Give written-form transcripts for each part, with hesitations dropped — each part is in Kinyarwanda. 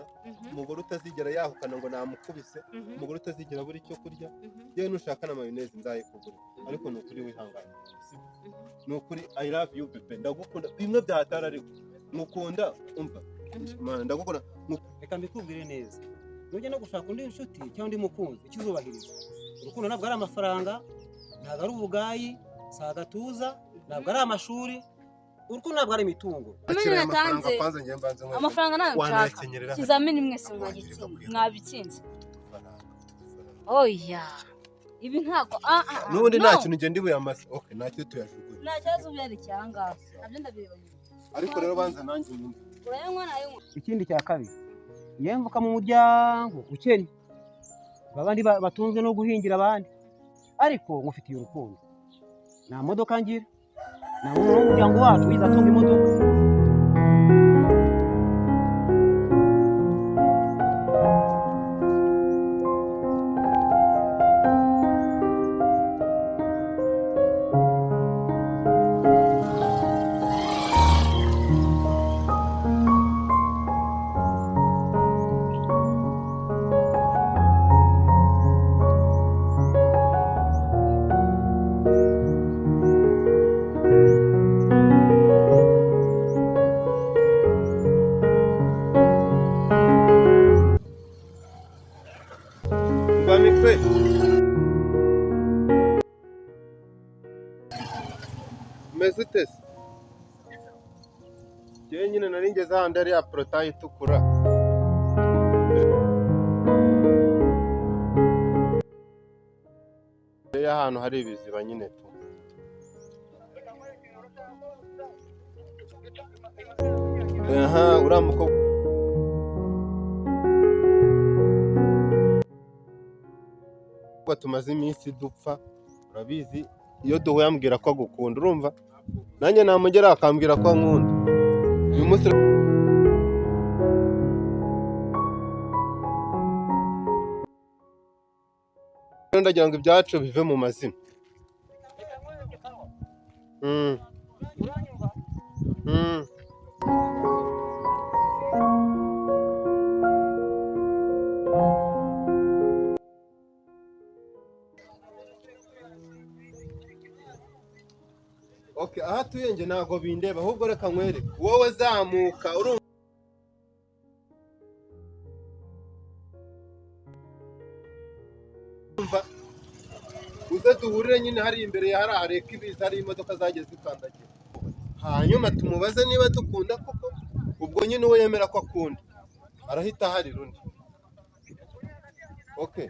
Umukara, umugore utazigera yahukana ngo namukubise, umugore utazigera abura icyo kurya. Yewe, nushaka na mayonnaise nzayikugura, ariko ni ukuri wihangane. Ni ukuri, I love you bébé, ndagukunda bimwe byahatari, ariko ngukunda, umva man, ndagukunda. Reka mbikubwire neza: nujya no gushaka undi nshuti cyangwa undi mukunzi, icyo uzubahiriza, urukundo ntabwo ari amafaranga, ntabwo ari ubugayi, si agatuza, ntabwo ari amashuri, urukundo ntabwo ari imitungo. Akira aya mafaranga. Natanze. Kwanza njye mbanze nkwereke. Amafaranga nayo nshaka. Wanayakenyerera. Ikizamini mwese mwagitsinze, mwabitsinze. Oya, ibi ntabwo N'ubundi no. nta kintu ngenda ibuye amase. Okay, ntacyo, tuyajugunye. Nta kibazo, uberekeye aha ngaha nabyo ndabireba nyuma. Ariko rero banza nanjye nyumve. Urayanywa nayanywa. Ikindi cya kabiri, iyo mvuka mu muryango ukennye, babandi batunzwe no guhingira abandi, ariko ngufitiye urukundo. Nta modoka ngira, nta muntu wo mu muryango wacu wize atunga imodoka. Rwamikwe, umeze ute se? Njyewe nyine nari ngeze ahandi hari ya portail itukura. Imbere y'ahantu hari ibiziba nyine tu. Aha uriya mukobwa tumaze iminsi dupfa, urabizi, iyo duhuye ambwira ko agukunda, urumva nanjye namugera akambwira ko ankunda. Uyu munsi rero ndagira ngo ibyacu bive mu mazina. Okay, aho atuye njye ntabwo bindeba, ahubwo reka nkwereke. Wowe zamuka, urumva, uze duhurire nyine hari imbere ya hariya hareka ibiza, hari imodoka zagiye zikandagira, hanyuma tumubaze niba dukunda koko. Ubwo nyine uwo yemera ko akunda arahita aharira undi. Okay,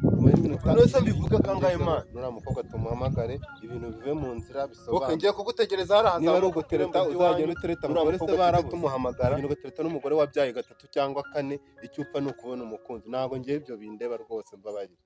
none mbivuge kangahe man? Nuriya mukobwa tumuhamagare, ibintu bive mu nzira. Okay, Bisobanure. ngiye kugutegereza hariya. Niba ari Hazamuka ugutereta, ku irembo uzagenda ry'iwanyu. utereta Uriya abagore se mukobwa tujye barabuze. tumuhamagara. Ugenda ugatereta n'umugore wabyaye gatatu cyangwa kane, icyo upfa ni ukubona umukunzi. Ntabwo ngewe ibyo bindeba rwose, mbabarira.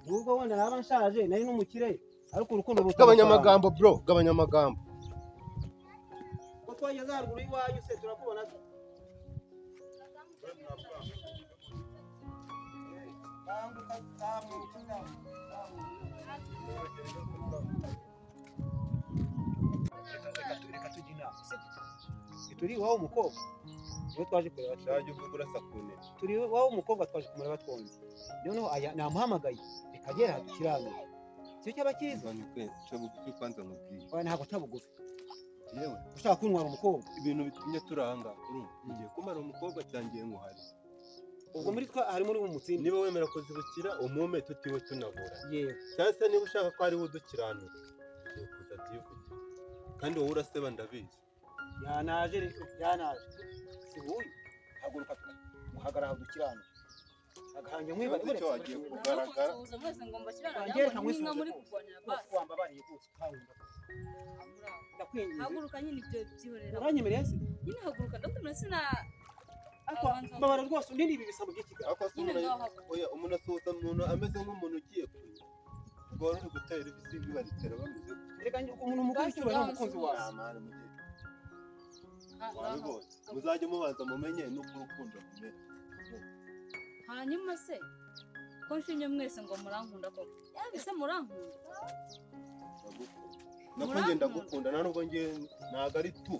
Nubwo wenda naba nshaje, nari n'umukire, ariko urukundo ruruta Gabanya amafaranga. amagambo bro, gabanya amagambo. Ko twageze haruguru y'iwanyu se, turakubona se? Tambuka, tambuka, tambuka. Reka tujye inama, sibyo? Turi iwawe umukobwa niwe twaje kureba twembi. Shajya uvuga urasa ku ntebe. Turi iwawe umukobwa twaje kumureba twombi, noneho aya namuhamagaye, reka agere aha dukiranure, sicyo cyaba cyiza. Rwamikwe, ca bugufi kwanza nkubwiye. Oya, ntabwo nca bugufi. Yewe, Ushaka kuntwara umukobwa. ibintu bitumye turanga, urumva ugiye kumara umukobwa cyangiye nkuhari. Ubwo muri twa harimo uri bumutsinde. Niba wemera kuzibukira umume tutiwe tunabura, Yewe. cyangwa se niba ushaka ko ariwe udukiranura, ugiye kuza byivugire, kandi wowe uraseba, ndabizi. Yanaje rero, yanaje, si wuyu? Haguruka, muhagarara aho dukiranure agahanga Ikibazo cyo wagiye kugaragara. Kusuhuza mwese ngo mbakirane. Wangere Ngo ni nka muri kamwisuhuze. kurwanira basi. Wambabariye rwose ukangunda, ndakwinginze. Haguruka nyine, ibyo byihorera. Uranyemereye se? Nyine haguruka, ndakwemera, sina Ariko mbabara rwose, undi ni ibi bisambo by'ikigali. Ariko se Nyine umuntu ngaho haguruka. oya, umuntu asuhuza umuntu ameze nk'umuntu ugiye kunywa. Ubwo wari uri gutera ivi, si ivi baritera bameze gutya. Reka umuntu mukuru icyubahiro n'umukunzi wawe. Nta mana, mugihe wabibonye muzajye mubanza mumenye n'uko urukundo rumera. Hanyuma se ko nshimye mwese ngo murankunda koko, ese murankunda? Ndagukunda, nako njye ndagukunda, nta nubwo njye ntabwo ari tu,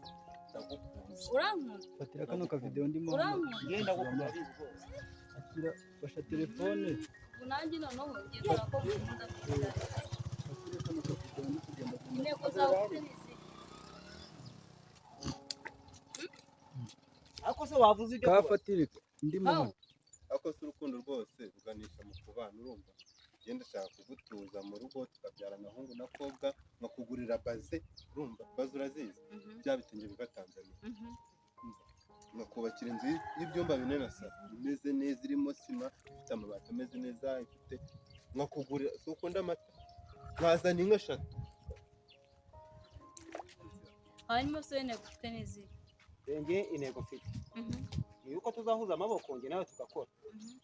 ndagukunda. Urankunda? Fatira kano kavidewo ndimo hano. Urankunda? Ngenda ndagukunda, urabizi rwose. Akira, fasha telefone. Ubu nanjye noneho ngiye kubona ko mukunda. Fatira kano kavidewo ndi kugenda. Intego zawe ufite ni izihe? Ariko se wavuze ibyo kuba Kafatire ndimo hano. Ariko se urukundo rwose ruganisha mu kubana, urumva? Ngenda ndashaka kugutuza mu rugo, tukabyarana ahungu na kobwa, nkakugurira baze, urumva baze urazizi? Bya bitenge biva Tanzania. Nkakubakira inzu y'ibyumba 4 na salo imeze neza, irimo sima, ifite amabati ameze neza, ifite, nkakugurira, si ukunda amata, nkazana inka 3. Hanyuma se intego ufite ni izihe? Njye intego mfite ni uko tuzahuza amaboko njye nawe tugakora.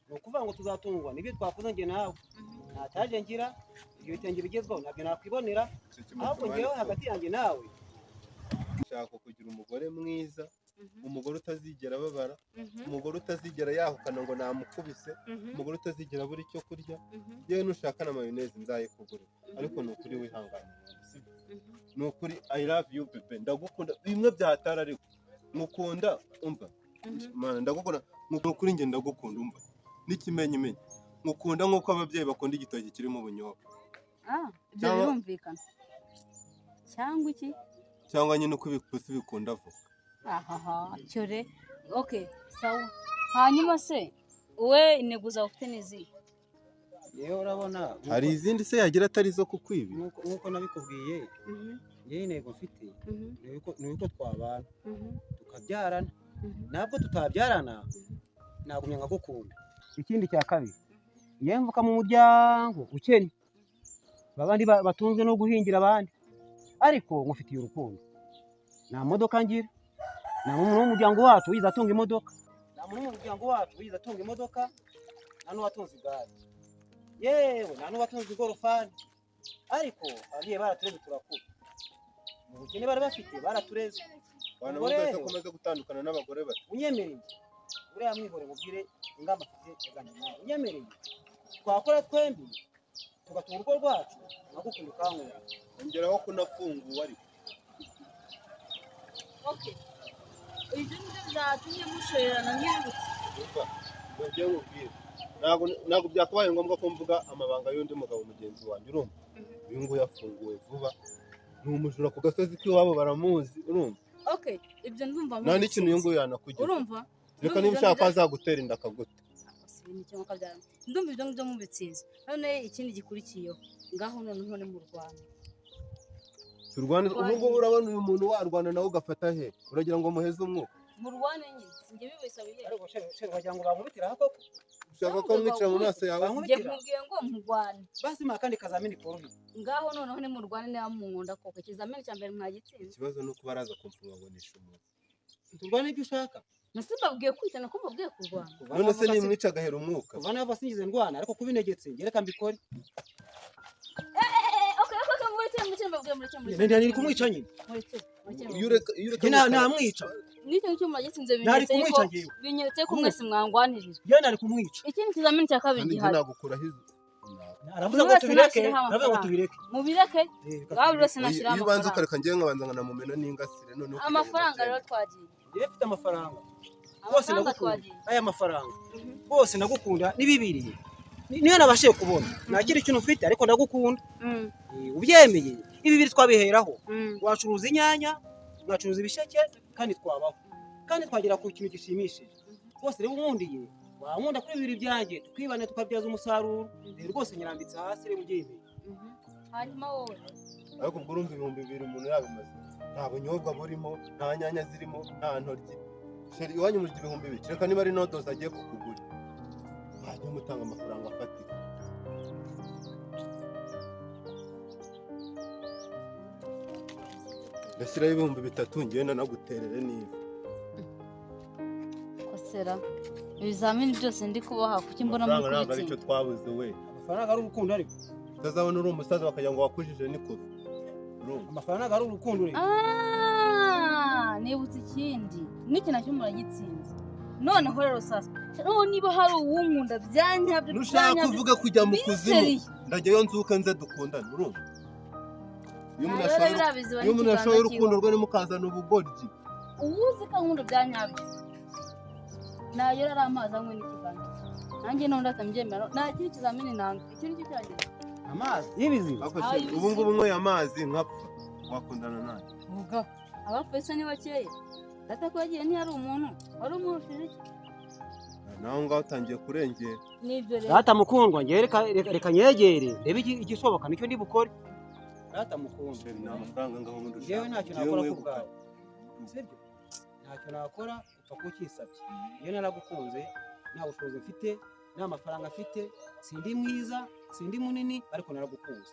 Ni ukuvuga ngo tuzatungwa n'ibyo twakoze njye nawe. Nta taje ngira, ibyo bitenge bigezweho ntabyo nakwibonera. Icyo kimwe Ahubwo kimwe. njyewe hagati yanjye nawe Nshaka kugira umugore mwiza, umugore utazigera ababara, umugore utazigera yahukana ngo namukubise, umugore utazigera abura icyo kurya. Yewe nushaka na mayoneze nzayikugurira, ariko ni ukuri wihangane, sibyo? Ni ukuri I love you bebe, ndagukunda bimwe byahatari, ariko ngukunda, umva mana, ndagukunda, ni ukuri njye ndagukunda, umva n'ikimenyimenyi ngukunda nk'uko ababyeyi bakunda igitoki kirimo ubunyobwa. Ah, ibyo birumvikana. Cyangwa iki? Cyangwa nyine uko ibipusi bikunda avoka. Ahaha, cyore. Okay, sawa. Hanyuma se wowe intego zawe ufite ni izihe? Yewe urabona Hari izindi se yagira atari izo kukwibira? Nk'uko nabikubwiye, njyewe intego mfite ni uko twabana tukabyarana. Ntabwo tutabyarana nagumya nkagukunda. Ikindi cya kabiri, iyo mvuka mu muryango ukennye, babandi batunzwe no guhingira abandi, ariko ngufitiye urukundo. Nta modoka ngira, nta muntu wo mu muryango wacu wigeze atunga imodoka, nta muntu wo mu muryango wacu wigeze atunga imodoka, nta n'uwatunze igare, yewe nta n'uwatunze igorofani. Ariko ababyeyi baratureze turakura mu bukene bari bafite, baratureze. Wanavuga se ko umaze gutandukana n'abagore bato? Unyemereye uriya mwihore mubwire ingamba mfite zanjye nawe, unyemereye twakora twembi tugatunga urugo rwacu, nkagukunda ukankunda. Ongeraho ko unafunguwe ariko. Okay. Ibyo nibyo byatumye mushorerana nk'ibutse. Umva, ngo njyewe nkubwire, ntabwo byakabaye ngombwa ko mvuga amabanga y'undi mugabo mugenzi wanjye, urumva? Uyu nguyu afunguwe vuba, ni umujura ku gasozi k'iwabo baramuzi, urumva? Okay, ibyo ndumva Nta n'ikintu uyu nguyu yanakugira. Urumva? Reka niba ushaka ko azagutera inda akaguta. Ndumva ibyo ngibyo mubitsinze. None ikindi gikurikiyeho, ngaho noneho ni mu Rwanda. Turwane ubu ngubu, urabona uyu muntu warwana nawe ugafata he? Uragira ngo muheze umwuka? Murwane nyine, sinjye bibisabiye. Ariko shere wagira ngo bankubitira aho koko? Ushaka ko mwicara mu maso yawe? Njye Bankubitira? nkubwiye ngo murwane. Basi mpa akandi kazamini koroheye. Ngaho noneho ni murwane niba munkunda koko. Ikizamini cya mbere mwagitsinze. Ikibazo ni uko baraza kumfunga ngo nishe umuntu. Turwane ibyo ushaka. Nasi mbabwiye kwitana ko mbabwiye kurwana. Kuva None se navuka nimwica agahera umwuka? Kuva nava sinigeze ndwana, ariko kubinegetse njye reka mbikore. Okay, okay, mureke, mureke, mbabwiye mureke, mureke. Nari kumwica nyine. Mureke, mureke. Iyo ureka, iyo ureka. Njye namwica. N'icyo ngicyo mwagitsinze Nari binyeretse kumwica yuko njyewe. binyeretse ko mwese mwangwanirira. Njyewe nari kumwica. Ikindi kizamini cya kabiri Kandi njye gihari. nagukuraho izo. Aravuze ngo Buri wese tubireke, nashyiraho aravuze ngo amafaranga. tubireke. Mubireke, Reka ngaho buri wese Iyo nashyiraho iyo ubanza amafaranga. ukareka njyewe nkabanza nkanamumena n'ingasire noneho kugira ngo Amafaranga rero abyemere. twagiye. Njyewe mfite amafaranga. Rwose Amafaranga ndagukunda. twagiye. Aya mafaranga. Rwose ndagukunda ni bibiri. Niyo nabashije kubona. Nta kindi kintu mfite ariko ndagukunda. Ubyemeye ibi bibiri twabiheraho. Wacuruza inyanya, wacuruza ibisheke kandi twabaho. Kandi twagera ku kintu gishimishije. Rwose rero unkundiye, wankunda kuri bibiri byanjye tukibana tukabyaza umusaruro. Rero rwose nyirambitse hasi rero ubyemeye. Hanyuma wowe. Ariko ubwo urumva 2000 umuntu yabimaze, nta bunyobwa burimo, nta nyanya zirimo, nta ntoryi. Sheri, iwanyu murya 2000? Reka niba ari nodozi agiye kukugura, wajya mutanga amafaranga afatika. Ndashyiraho 3000 ngenda naguterere niba Kosera. Ibizamini byose ndi kubaha kuki mbona muri Amafaranga ntabwo ari cyo kubitsinda? twabuze we. Amafaranga ari urukundo ariko. Utazabona uri umusaza bakagira ngo wakujije n'ikuzo. Urumva? Amafaranga ntabwo ari urukundo rero. Nibutse ikindi. N'iki nacyo muragitsinze. Noneho rero sasa, noneho niba hari uwunkunda byanyabyo Nushaka uvuga kujya mu kuzimu, ndajyayo nzuke nze dukundane, urumva? Iyo umuntu ashoye urukundo rwe nimukazana ubugoryi. Uwuzi ko ankunda byanyabyo nayo ari amazi anywe n'ikiganza. Nanjye none ndatambyemera, nta kindi kizamini nanga, icyo nicyo cyanjye. Amazi y'ibiziba. Ubu ngubu unyweye amazi nkapfa, wakundana nanjye. Vuga, abapfuye se ni bakeya. Data ko yagiye ntiyari umuntu, wari umurushije iki? Naho ngaho utangiye kurengera. Nibyo rero. Data mukundwa, njye reka nyegere, ndebe igishoboka nicyo ndi bukore. Data mukundwa, ni amafaranga ngaho ubundi ushaka. Njyewe ntacyo nakora ku bwawe. Sibyo? Ntacyo nakora upfa kukisabye. Iyo naragukunze, nta bushobozi mfite, nta mafaranga mfite, sindi mwiza, sindi munini, ariko naragukunze.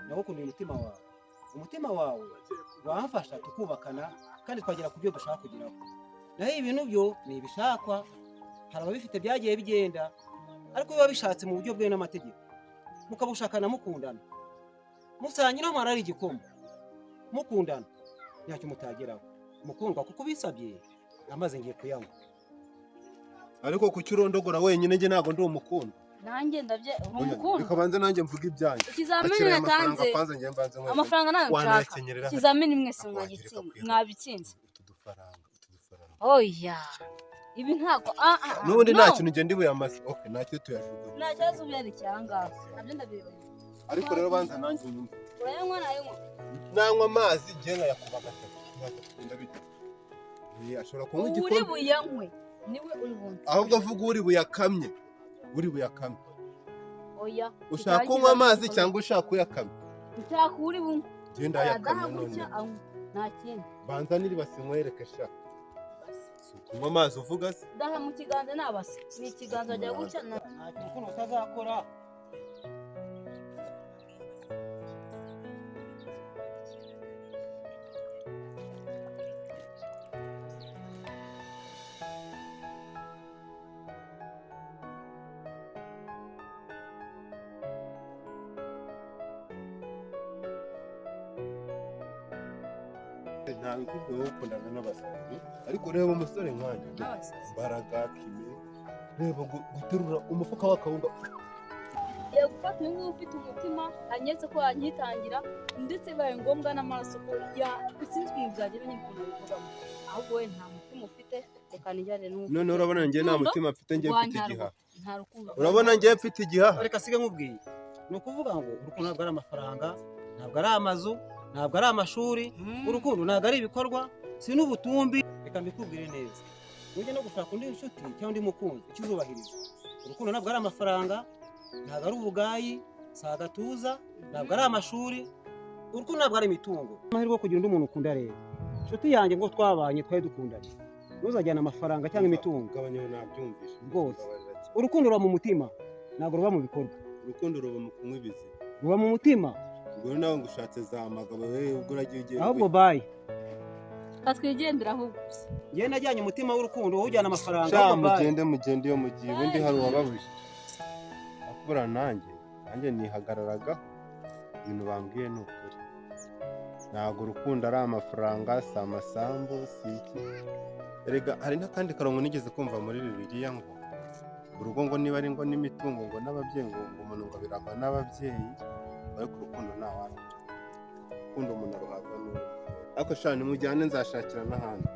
Nagukundiye umutima wawe. Umutima wawe wamfasha tukubakana kandi twagera ku byo dushaka kugeraho. Naho ibintu byo ni ibishakwa, hari ababifite byagiye bigenda, ariko biba bishatse mu buryo bwemewe n'amategeko. Mukabushakana mukundana. Musangira mwana ari igikoma. Mukundana ntacyo mutageraho. Mukundwa kuko bisabye amaze ngiye kuyanywa. Ariko kuki urondogora wenyine nge ntago ndi umukundwa. Nanjye ndabye umukundwa. Reka banze nanjye mvuga ibyanjye. Ikizamini natanze. Amafaranga nayo nshaka. Ikizamini mwese mwabitsinze. Utu dufaranga. Oya. Ibi ntago Nubundi nta kintu ngende ibuye amazi. Okay, ntacyo tuyajugunya. Nta kibazo ubyarikiye aha ngaha. Nabyo ndabibona. Ariko rero banza nanjye unyumve. Urayanywa nayanywa. Nanywa amazi ngiye nkayakuba gatatu. Ndabita. Ashobora kunywa igikombe. Uri buyanywe niwe uri bunsi. Ahubwo avuga uri buyakamye. Uri buyakamye. Oya. Ushaka kunywa amazi cyangwa ushaka kuyakamya? Ushaka uri bunywe. Genda yakamye none. Nta kindi. Banza niri basinywereke sha. Kunywa amazi uvuga se? Daha mu kiganza nabase. Ni ikiganza ajya guca na. Nta kintu utazakora. Ntabwo ukundana n'abasazi, ariko reba umusore nkanjye mbaraga kime, reba guterura umufuka w'akawunga. Ngiye gufata uyu nguyu ufite umutima anyeretse ko yanyitangira, ndetse bibaye ngombwa n'amaraso ko sinzi ibintu byagenda nyine ukuntu abivugamo. Ahubwo we nta mutima ufite, reka nijyane n'uwo. None urabona njye nta mutima mfite, njye mfite igihaha. Nta rukundo. Urabona njye mfite igihaha. Reka sige nkubwiye. Ni ukuvuga ngo urukundo ntabwo ari amafaranga, ntabwo ari amazu, ntabwo ari amashuri, urukundo ntabwo ari ibikorwa, si n'ubutumbi. Reka mbikubwire neza. Ujye no gushaka undi nshuti cyangwa undi mukunzi, ikizubahiriza. Urukundo ntabwo ari amafaranga, ntabwo ari ubugayi, si agatuza, ntabwo ari amashuri, urukundo ntabwo ari imitungo. Amahirwe yo kugira undi muntu ukunda rero. Inshuti yanjye ngo twabanye twari dukundanye. Ntuzajyane amafaranga cyangwa imitungo. Rwose. Urukundo ruba mu mutima, ntabwo ruba mu bikorwa. Urukundo ruba mu kunywa ibiziba. Ruba mu mutima. Ubwo nawe ngushatse za magabo wewe ubwo uragiye ugiye. Ahubwo bayi. Katwigendera ahubwo. Ngiye najyanye umutima w'urukundo wowe ujyana amafaranga. Sha mugende mugende iyo mugiye ubundi hari uwababujije. Akubura nanjye nihagararaga ibintu bambwiye ni ukuri. Ntabwo urukundo ari amafaranga, si amasambu, si iki. Erega hari n'akandi karongo nigeze kumva muri Bibiliya ngo urugo ngo niba ari ngo n'imitungo ngo n'ababyeyi ngo umuntu ngo biragwa n'ababyeyi, ariko urukundo nta wandi. Urukundo umuntu aruhabwa n'undi. Ariko sha nimujyane nzashakira n'ahandi.